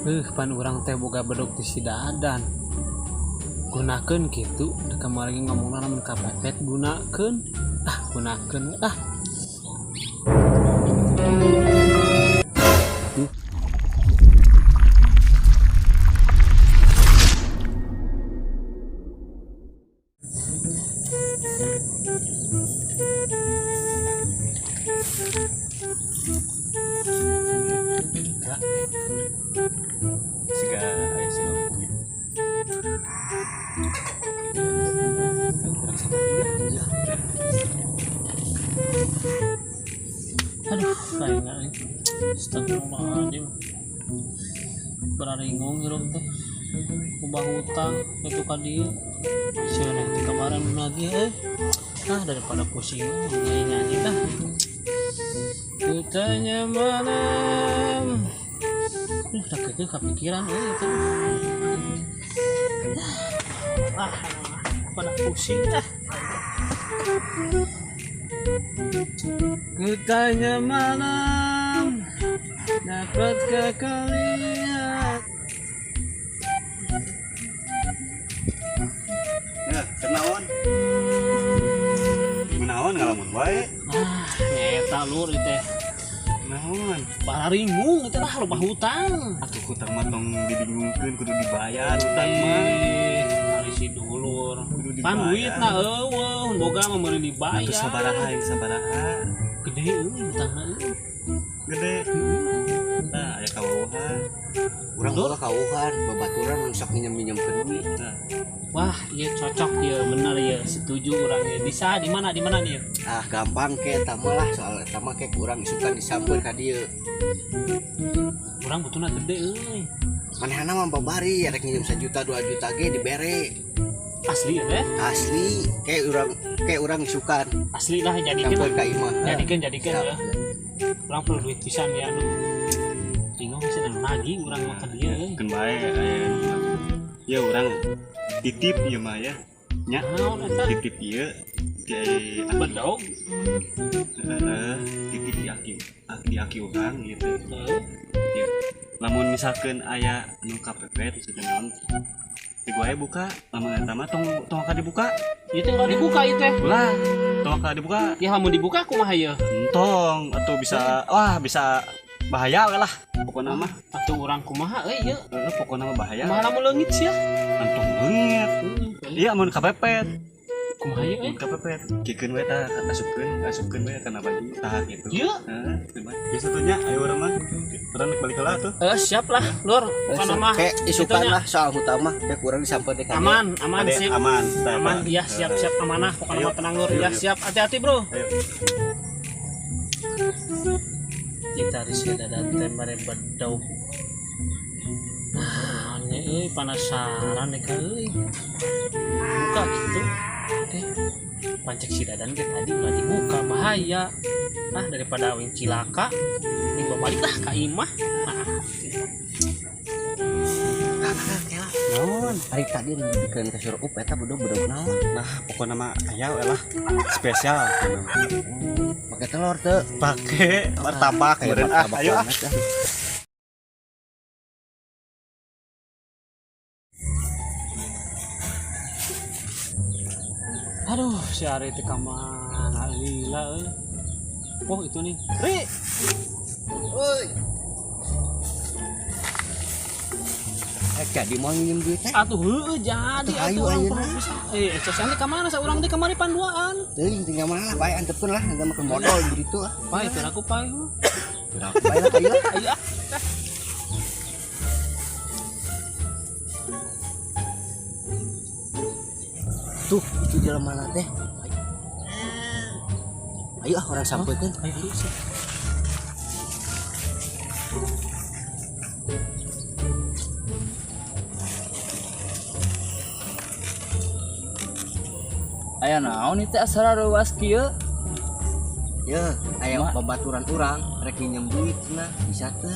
Pan urang teh boga bedog ti si Dadan. Gunakeun kitu, da kamari ngomongna lamun kapepet gunakeun. Ah, gunakeun ah. Siga aya si Opi. Kurang sama dia. Aduh, kayaknya euy. Astagfirullahaladzim. Bararingung hirup teh. Ubah hutang itu ka dieu. Sieun teh kemarin lagi euy. Ah, daripada pusing nyanyi-nyanyi dah. Ku tanya malam. Udah kekeh kepikiran euy itu. Ah, pada pusing dah. Ku tanya malam, dapatkah kau lihat? Ya, kenaon? Kunaon ngalamun wae? Ah, nyeta lur ieu teh. Naon? Bararingung itu lah loba hutang. Atuh hutang mah tong dibingungkeun, kudu dibayar hutang mah. Eh, ari si dulur. Kudu Pan dibayar. duitna eueuh, boga mah meuli dibayar. Atuh sabaraha yang sabaraha? Gede euy hutangna euy. Gede. Nah, aya kawauhan. Urang boga kawuhan, babaturan mun sok nginjem-minjemkeun duit. Nah, Wah, iya cocok ya, bener ya, setuju urang ya. Bisa di mana nih? Ah, gampang ke eta mah lah, soal eta mah ke urang isukan disampeun ka dieu. Urang butuhna gede euy. Manehna mah babari rek nginjem 1 juta 2 juta ge dibere. Asli ya teh? Asli, kayak urang isukan Asli lah jadikeun. sampeun ka imah. Jadikeun jadikeun Siap. ya. Urang perlu duit pisan ya, aduh. Bingung sih dan lagi urang mah ka dieu euy. Keun bae aya. Ya urang titip ieu mah ya. Nya, Naon eta? titip ieu di Bedog. Heeh, titip di aki di aki urang gitu. Heeh. Ya. Lamun misalkeun aya anu kapepet maksudna naon? Di gua buka, lamun eta mah tong tong ka dibuka. Ieu teh ulah dibuka ieu teh. Ulah, tong ka dibuka. Ya lamun dibuka kumaha ieu? Entong atau bisa wah bisa bahaya we lah pokokna mah. Atuh urang kumaha euy ieu? Heeh, pokokna mah bahaya. Kumaha lamun leungit sia? Entong leungit. Iya mun kapepet. Kumaha ieu euy? Mun kapepet. Kikeun we tah asupkeun, asupkeun we kana baju tah gitu. Ieu. Heeh, kumaha. Biasa tuh nya ayo urang mah. Urang balik heula tuh. Siap lah, Lur. Pokokna mah Kayak isukan itunya. lah soal hutang mah kayak kurang disampeun ka dieu. Aman, aman Ade, sip. aman, tah, Aman, tah. iya siap siap amanah pokokna Ayo. mah tenang Lur. Ayo, Ya ayo. siap, hati-hati, Bro. Ayo. Kita harus dadan teh mere bedog. Nah, nya euy penasaran ka euy. Buka gitu. Pancek si Dadan ge tadi ulah dibuka bahaya. Ah, daripada awing cilaka, mending bawa balik lah ka imah. Ah, gitu. Naon? Hari tadi nu dibikeun ka Surup eta bedog-bedog naon? Nah, pokokna mah aya we lah. Spesial pokokna mah. Pake telur teu? Pake martabak Kayak meureun ah, martabak ayo ah. banget, ah. Aduh, si Ari teh ka mana lila euy. Oh, itu nih. Ri, Woi. Jadi mau nginjem duit teh? atuh heueuh jadi Atuh, ayo, atuh urang ayeuna. perlu pisan. Cek ka mana saurang teh kamari panduaan. Teuing tinggal mana lah, bae antepkeun lah, tinggal makan modal gitu ah. Pae teu aku pae. Bae lah, ayo lah. Ayo ah. Tuh, itu jalan mana teh? Ayo ah orang sampeurkeun. Ayo, ayo sih. Aya naon ieu teh asal reuas kieu? Ya, aya Ma. babaturan urang rek nginjem duit cenah, bisa teu?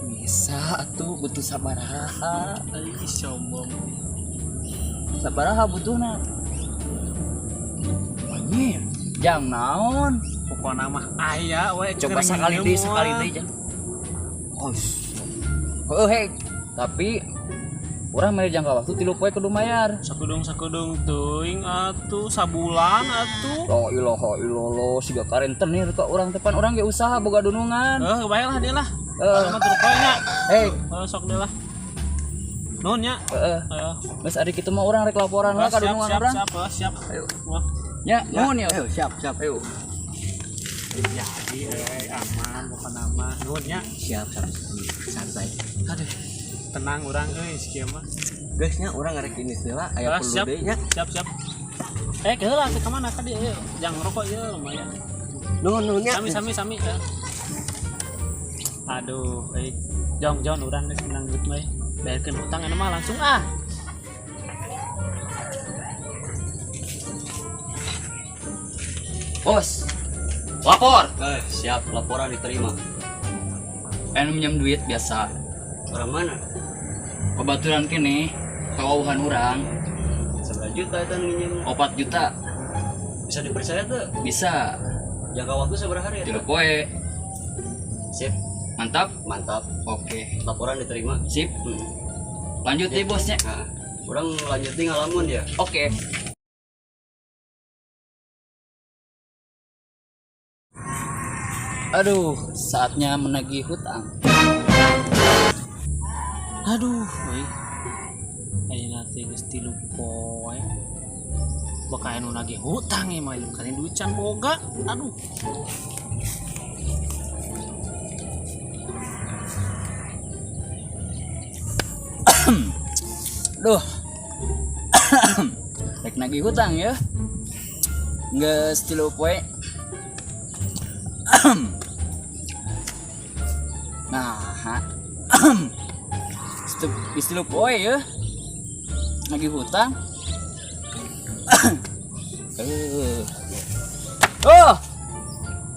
Bisa atuh butuh sabaraha. Ai sombong. Sabaraha butuhna? Anjir, jang naon? Pokona mah aya we Coba keur sakali nginjem deui, sakali mah. deui jang. Oh, Heuh, hei. Tapi urang mere jangka waktu 3 poe kudu mayar. Sakedeung sakedeung teuing atuh, sabulan atuh. La ilaha illallah, siga karentenir ka urang teh, pan urang ge usaha boga dunungan. Eh, bae lah dia lah. Eh. Sama 3 poe nya. Hei, Eh, sok deh lah. Nuhun nya. heeh. Ayo. Geus ari kitu mah urang rek laporan lah Eh, ka siap dunungan siap urang. siap eh, siap. Ayo. Wah. Ya, nuhun ya. Ayo, siap, siap. Ayo. Jadi aman bukan nama. Nuhun nya. Siap, siap. Santai. Aduh. Tenang urang euy kieu mah. Geus nya urang ngarek ini heula aya Ah, perlu siap. deui nya. Siap siap. Eh, keheula teh ka mana ka dieu? Jang rokok ieu lumayan. Nuhun nuhun nya. Sami sami sami. Eh. Aduh, eh jong jong urang geus menang duit mah. Eh. Bayarkeun hutang anu mah langsung ah. Bos. Lapor. Eh, siap, laporan diterima. Anu minjem duit biasa. Orang mana? Babaturan kene kawauhan urang Seberapa juta itu minjem? 4 juta. Bisa dipercaya tuh? Bisa. Jangka waktu seberapa hari ya? 3 poe. Sip, Mantap. mantap. Oke. Laporan diterima. Sip. Hmm. Lanjut deh bosnya. Nah, urang lanjutin ngalamun ya. Oke. Aduh, saatnya menagih hutang. Aduh, euy. Ayeuna teh geus 3 poe. Bakal anu nagih hutang ieu mah jeung kali duit can boga. Aduh. Duh. Rek nagih hutang ya. Geus 3 poe. Nah, geus 3 poe ya. Nagih hutang. Eh. Oh.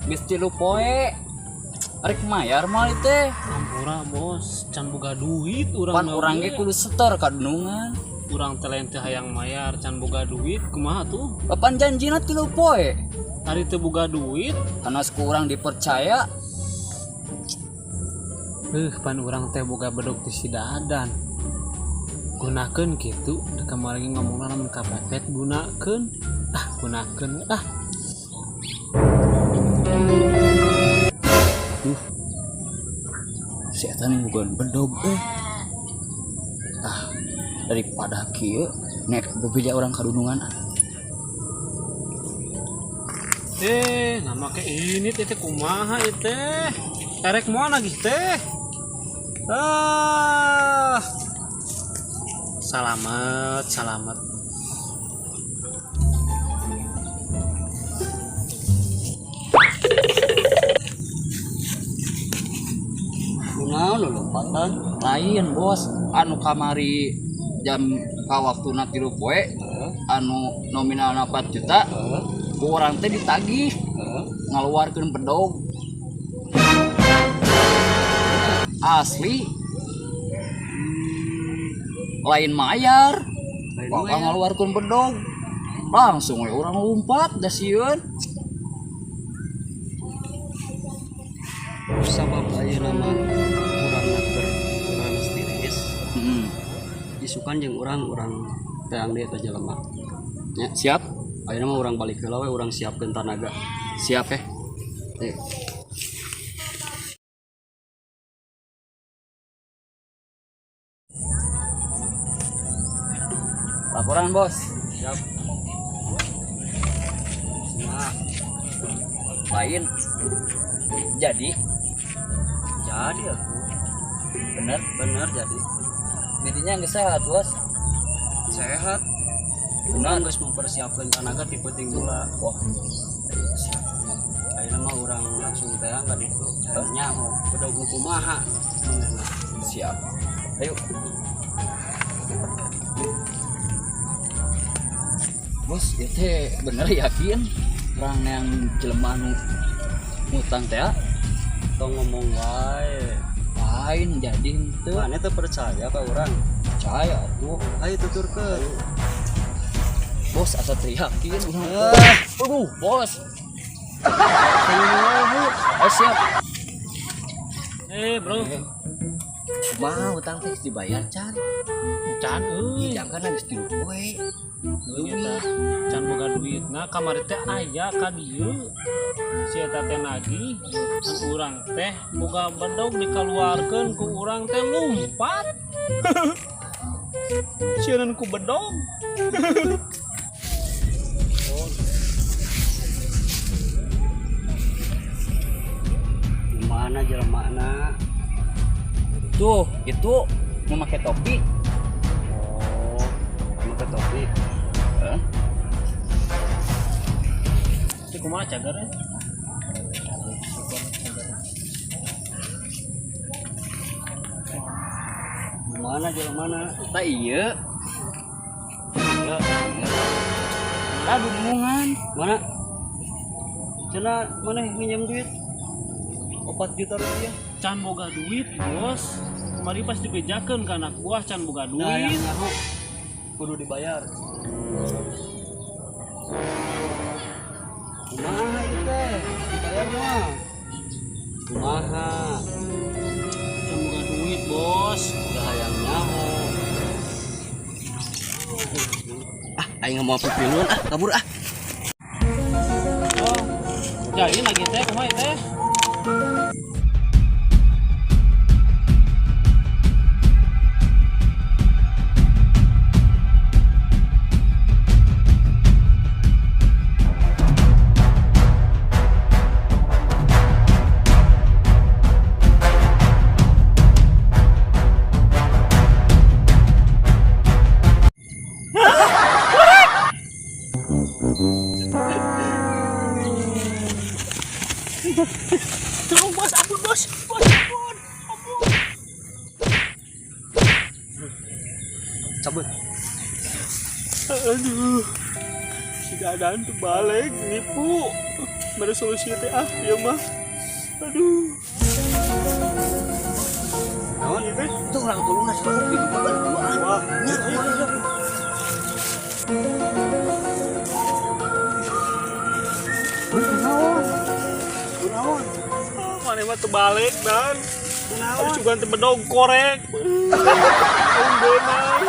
Geus 3 poe. Arek mayar moal teh. Ampura bos, can boga duit urang Pan mah urang ge ge. kudu setor ka dunungan. Urang teh lain teh hayang mayar can boga duit kumaha tuh? Papan janjina 3 poe. Ari teu boga duit, Karena ku urang dipercaya. Eh, pan urang teh boga bedog ti si Dadan. Gunakeun kitu, da kamari ge ngomongna lamun kapepet gunakeun. Ah, gunakeun ah. Duh, si eta nih bukan bedog eh. Ah, daripada kieu nek bebeja urang kadunungan ah. Eh, nama ke ini teh teh kumaha ieu teh? Erek moal nagih teh. Ah. Salamet, salamet. Kunaon lu lompatan? Lain bos, anu kamari jam ka waktuna 3 poe, anu nominalna 4 juta, ku urang teh ditagih ngaluarkeun bedog. Asli. Lain mayar. Lain Bakal mayar. ngaluarkeun bedog. Langsung we urang lompat da sieun. Sabab ayeuna mah urang keur panas tiris. Heeh. Isukan jeung urang urang teang deui eta jelema. Nya, Siap? ayeuna mah urang balik heula we, urang siapkeun tanaga. Siap. Oke. Eh. Laporan bos. Siap. Nah, Lain. Jadi jadi aku. bener Bener jadi. Didinya geus sehat bos. Sehat. Urang geus mempersiapkan tanaga ti peuting heula. Wah. Ayeuna mah urang langsung teang ka ditu. Nyaho bedog nu kumaha. Siap. Ayo. Bos, ya teh bener yakin urang yang jelema nu ngutang teh ah? Tong ngomong wae. Lain jadi henteu. Maneh teu percaya ka urang? Percaya tuh. Ayo tuturkeun. Bos asa teu yakin urang. Aduh, bos. Oh, siap. Bro. Kumaha hutang teh geus dibayar can? Can euy. Jangan geus 3 poe. Leuwih can boga duit. Nah, kamari teh aya ka dieu. Si eta teh nagih, kan urang teh boga bedog dikaluarkeun ku urang teh lumpat. Sieun ku bedog. Mana jelemana? Tuh, itu mau pakai topi. Oh, make topi. Hah? Itu kumaha cagar ya? Mana jelemana? Tak iya. Ya, Aduh, dunungan. mana? Cenah mana minjem duit? 4 juta rupiah. Can boga duit, Bos. Kemari pas dibejakeun ka anak buah can boga Nah, yang duit. nyaho kudu dibayar. Kumaha ieu teh? Dibayar mah. Kumaha? Can boga duit, Bos. Udah hayang nyaho. Ah, aing mau pipiluan ah, kabur ah. Oh. Jadi lagi teh kumaha teh? Tolong bos, ampun bos, bos, ampun, ampun. Cabut. Aduh, si Dadan terbalik, nipu. Mana solusi teh ah, ya mah. Aduh. Naon ieu teh? Itu orang tulungna selalu digebukan duaan. Wah, Nya, ayo, ayo. kunaon? Kunaon? Ah, mana mah terbalik dan. Aduh, juga tebedog korek. Aing beunang.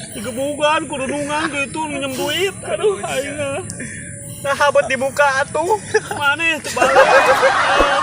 Digebukan, kududungan gitu, minjem duit. Aduh, aing ah. Nah, habat dibuka atuh. Mana terbalik. Ah.